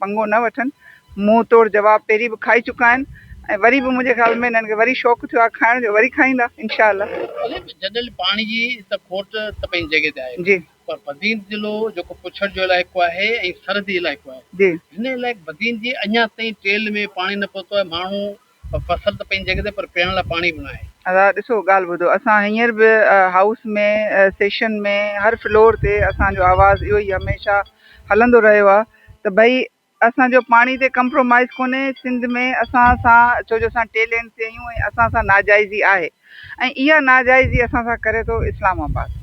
پنگو نه وٺن منهن توڙ جواب پهرين به کائي چڪا آهن ۽ وري به منهنجي خيال ۾ هنن کي وري شوق ٿيو آهي کائڻ جو وري کائيندا انشاء الله. جڏهن پاڻي جي ته کوٽ ته پنهنجي جڳهه تي آهي جي. پر بدين ضلعو جيڪو پڇڙ جو علائقو آهي ۽ سرحدي علائقو آهي جي. هن علائقي بدين جي اڃا تائين ٽيل ۾ پاڻي نه پهتو آهي ماڻهو فصل ته پنهنجي جڳهه تي پر پيئڻ لاء پاڻي به ناهي. ادا ڏسو ڳالهه ٻڌو اسان هينئر به هائوس ۾ سيشن ۾ هر فلور تي اسان جو آواز اهو ئي هميشه هلندو رهيو آهي ته ڀئي اسان جو پاڻي تي ڪمپرومائز ڪونهي سنڌ ۾ اسان سان ڇو جو اسان ٽيل اينڊ تي آهيون ۽ اسان سان ناجائزي آهي ۽ اها ناجائزي اسان سان ڪري ٿو اسلام آباد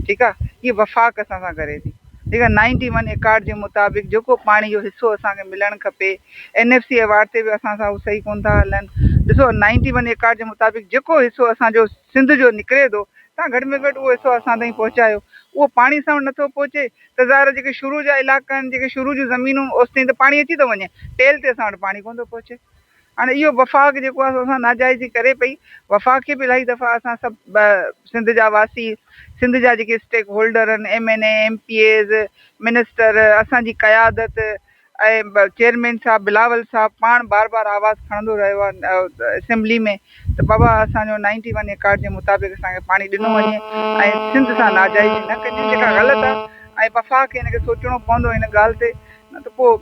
ٺيڪ آ هي وفاق اسان سان ڪري ٿي ٺيڪ آ نائنٽي ون ايڪارڊ جي مطابق جيڪو پاڻي جو حصو اسان کي ملڻ کپي اين ايف سي ايوارڊ تي به اسان سان هو صحيح ڪون ٿا هلن ڏسو نائنٽي ون ايڪارڊ جي مطابق جيڪو حصو اسان جو سنڌ جو نڪري ٿو تان گهٽ ۾ گهٽ اهو حصو اسان تائين پهچايو اهو پاڻي اسان وٽ نٿو پهچي ته ظاهر آ جيڪي شروع جا علائقا آهن جيڪي شروع جون زمينون اوستائين ته پاڻي اچي ٿو وڃي ٽيل تي اسان وٽ پاڻي ڪون ٿو پهچي هاڻي اهو وفاق جيڪو آهي سو اسان ناجائزي ڪري پئي، وفاق کي به الاهي دفعا اسان سڀ سنڌ جا واسي، سنڌ جا جيڪي اسٽيڪ هولڊر آهن، M N A, M P As, minister, اسان جي قيادت ۽ چيئرمين صاحب بلاول صاحب پاڻ بار بار آواز کڻندو رهيو آهي اسيمبلي ۾ ته بابا اسان جو نائنٽي ون ايڪارڊ جي مطابق اسان کي پاڻي ڏنو وڃي ۽ سنڌ سان ناجائزي نه ڪجي جيڪا غلط آهي ۽ وفاق کي هن کي سوچڻو پوندو هن ڳالهه تي نه ته پوء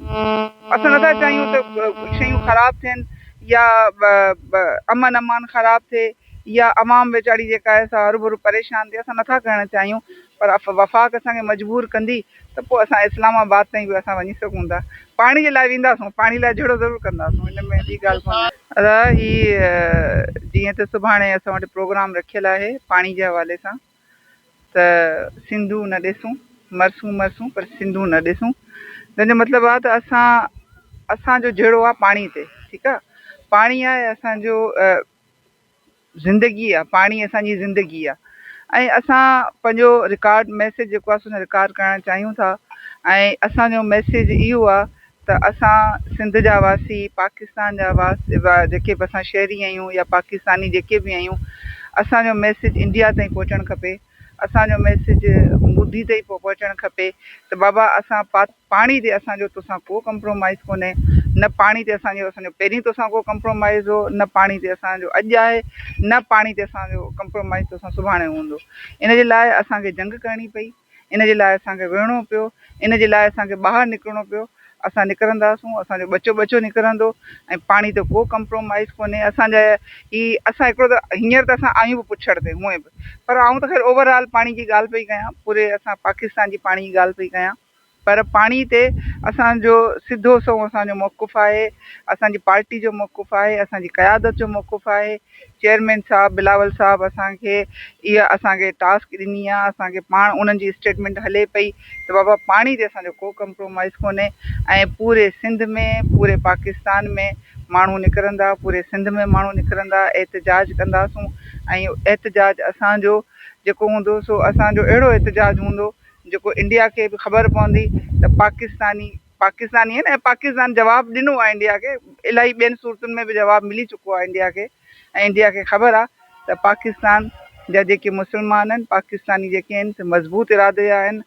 اسان نٿا چاهيون ته شيون خراب ٿين يا امن امان خراب ٿئي يا عوام ويچاري جيڪا آهي سا هروڀرو پريشان ٿئي اسان نٿا ڪرڻ چاهيون پر وفاق اسان کي مجبور ڪندي ته پوء اسان اسلام آباد تائين به اسان وڃي سگهون ٿا پاڻي جي لاء وينداسون پاڻي لاء جهيڙو ضرور ڪنداسون ان ۾ ٻي ڳالهه ڪونهي. ادا هي جيئن ته سڀاڻي اسان وٽ پروگرام رکيل آهي پاڻي جي حوالي سان ته سنڌو نه ڏسون، مرسون مرسون پر سنڌو نه ڏسون. تنهن جو مطلب آهي ته اسان اسان جو جهيڙو آهي پاڻي تي ٺيڪ آهي پاڻي آهي اسان جو زندگي آهي پاڻي اسان جي زندگي آهي ۽ اسان پنهنجو رڪارڊ ميسيج جيڪو آهي سو رڪارڊ ڪرڻ چاهيون ٿا ۽ اسان جو ميسيج اهو آهي ته اسان سنڌ جا واسي، پاڪستان جا واسي جيڪي به اسان شهري آهيون يا پاڪستاني جيڪي به آهيون، اسان جو ميسيج انڊيا تائين پهچڻ کپي، اسان جو ميسيج مودي تائين پهچڻ کپي ته بابا اسان پاڻي تي اسان جو توسان ڪو ڪمپرومائيز ڪونهي، نه پاڻي تي اسان جو اسان جو پهرين توسان ڪو ڪمپرومائيز هو، نه پاڻي تي اسان جو اڄ آهي، نه پاڻي تي اسان جو ڪمپرومائيز توسان سڀاڻي هوندو. ان جي لاء اسان کي جنگ ڪرڻي پئي. ان جي لاء اسان کي وڙهڻو پيو، ان جي لاء اسان کي ٻاهر نڪرڻو پيو، اسان نڪرنداسون، اسان جو ٻچو ٻچو نڪرندو ۽ پاڻي تي ڪو ڪمپرومائيز ڪونهي، اسان جا هي اسان هڪڙو ته هينئر ته اسان آهيون به پڇڙ تي هونئن به پر آئون ته خير اوور آل پاڻي جي ڳالهه پئي ڪيان پوري اسان پاڪستان جي پاڻي جي ڳالهه پئي ڪيان پر پاڻي تي اسان جو سڌو سنئون اسان جو موقف آهي، اسان جي پارٽي جو موقف آهي، اسان جي قيادت جو موقف آهي، چيئرمين صاحب بلاول صاحب اسان کي اها اسان کي ٽاسڪ ڏني آهي، اسان کي پاڻ انهن جي اسٽيٽمينٽ هلي پئي ته بابا پاڻي تي اسان جو ڪو ڪمپرومائيز ڪونهي ۽ پوري سنڌ ۾ پوري پاڪستان ۾ ماڻهو نڪرندا، پوري سنڌ ۾ ماڻهو نڪرندا، احتجاج ڪنداسون ۽ احتجاج اسان جو جيڪو هوندو سو اسان جو اهڙو احتجاج هوندو جيڪو انڊيا کي به خبر پوندي ته پاڪستاني پاڪستاني آهن ۽ پاڪستان جواب ڏنو آهي انڊيا کي الاهي ٻين صورتن ۾ به جواب ملي چڪو آهي انڊيا کي ۽ انڊيا کي خبر آهي ته پاڪستان جا جيڪي مسلمان آهن پاڪستاني جيڪي آهن سي مضبوط ارادي جا آهن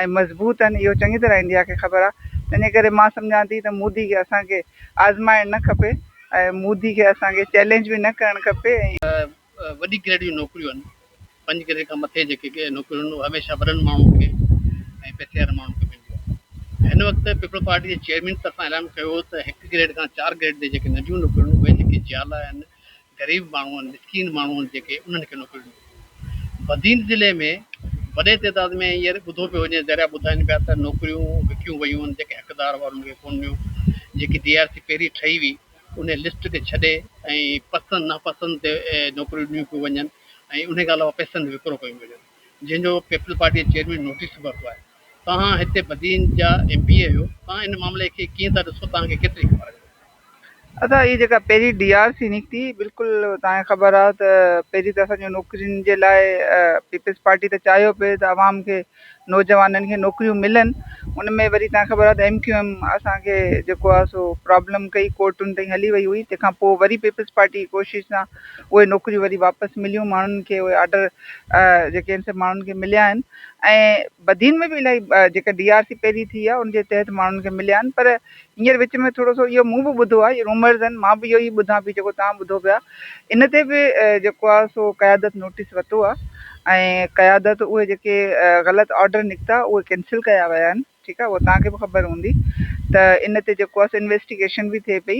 ۽ مضبوط آهن اهو چڱي طرح انڊيا کي خبر آهي تنهنجي ڪري مان سمجهان ٿي ته مودي کي اسان کي آزمائڻ نه کپي ۽ مودي کي اسان کي چئلينج به نه ڪرڻ کپي ۽ وڏي گريڊ جون نوڪريون آهن، پنج گريڊ کان مٿي جيڪي نوڪريون آهن اهي هميشه وڏن ماڻهن کي ۽ پئسي وارن ماڻهن کي ملنديون آهن. هن وقت پيپلز پارٽي جي چيئرمين طرفان اعلان ڪيو هو ته هڪ گريڊ کان چار گريڊ تي جيڪي ننڍيون نوڪريون آهن اهي جيڪي جيالا آهن، غريب ماڻهو آهن، مسڪين ماڻهو آهن جيڪي انهن کي نوڪريون ڏنيون وينديون. بدين ضلعي ۾ وڏي تعداد ۾ هينئر ٻڌو پيو وڃي ذريعا ٻڌائين پيا ته نوڪريون وڪيون ويون آهن جيڪي حقدار هئا انهن کي ڪونه ڏنيون، جيڪي ڊي آر سي پهرين ٺهي هئي انهي لسٽ کي ڇڏي ۽ پسند ناپسند تي نوڪريون ڏنيون پيون وڃن ۽ انهي کان علاوه پئسن تي وڪرو ڪيون پيون وڃن جنهن جو پيپلز پارٽي جي چيئرمين نوٽيس به ورتو آهي توهان هتي بدين جا ايم پي اي آهيو توهان ان معاملي کي ڪيئن ٿا ڏسو توهان کي ڪيتري خبر آهي. ادا هي جيڪا پهرين ڊي آر سي نڪتي بلڪل توهان کي خبر آهي ته پهرين ته اسان جو نوڪرين جي لاء پيپلز پارٽي ته چاهيو پئي ته عوام کي نوجوانن کي نوڪريون ملن. ان ۾ وري تان خبر آهي ته ايم ڪيو ايم اسان کي جيڪو آهي سو پرابلم ڪئي، ڪورٽن تائين هلي وئي هئي. تنهن کان پوء وري پيپلز پارٽي جي ڪوشش سان اهي نوڪريون وري واپس مليون ماڻهن کي، اهي آرڊر جيڪي آهن سي ماڻهن کي مليا آهن. ۽ بدين ۾ به الاهي جيڪا ڊي آر سي پهرين ٿي آهي ان جي تحت ماڻهن کي مليا آهن. پر هينئر وچ ۾ ٿورو سو اهو مون به ٻڌو آهي، اهي رومرز آهن، مان به اهو ئي ٻڌان پئي جيڪو توهان ٻڌو پيا. ان تي به جيڪو آهي سو قيادت نوٽيس ورتو آهي ۽ قيادت اهي جيڪي غلط آرڊر نڪتا اهي ڪينسل ڪيا ويا آهن. ٺيڪ آهي، اهو توهان کي به خبر هوندي ته ان تي جيڪو آهي سو انويسٽيگيشن به ٿئي پئي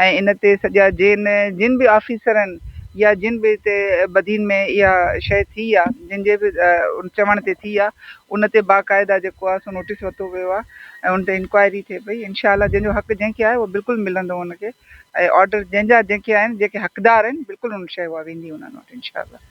۽ ان تي سڄا جن جن به آفيسرن يا جن به هتي بدين ۾ اها شيء ٿي آهي، جن جي به چوڻ تي ٿي آهي، ان تي باقاعده جيڪو آهي سو نوٽيس ورتو ويو آهي ۽ ان تي انڪوائري ٿئي پئي. انشاء الله جنهن جو حق جنهن کي آهي اهو بلڪل ملندو ان کي ۽ آرڊر جنهن جا جنهن کي آهن، جيڪي حقدار آهن، بلڪل ان شيء اها ويندي انهن وٽ انشاء الله.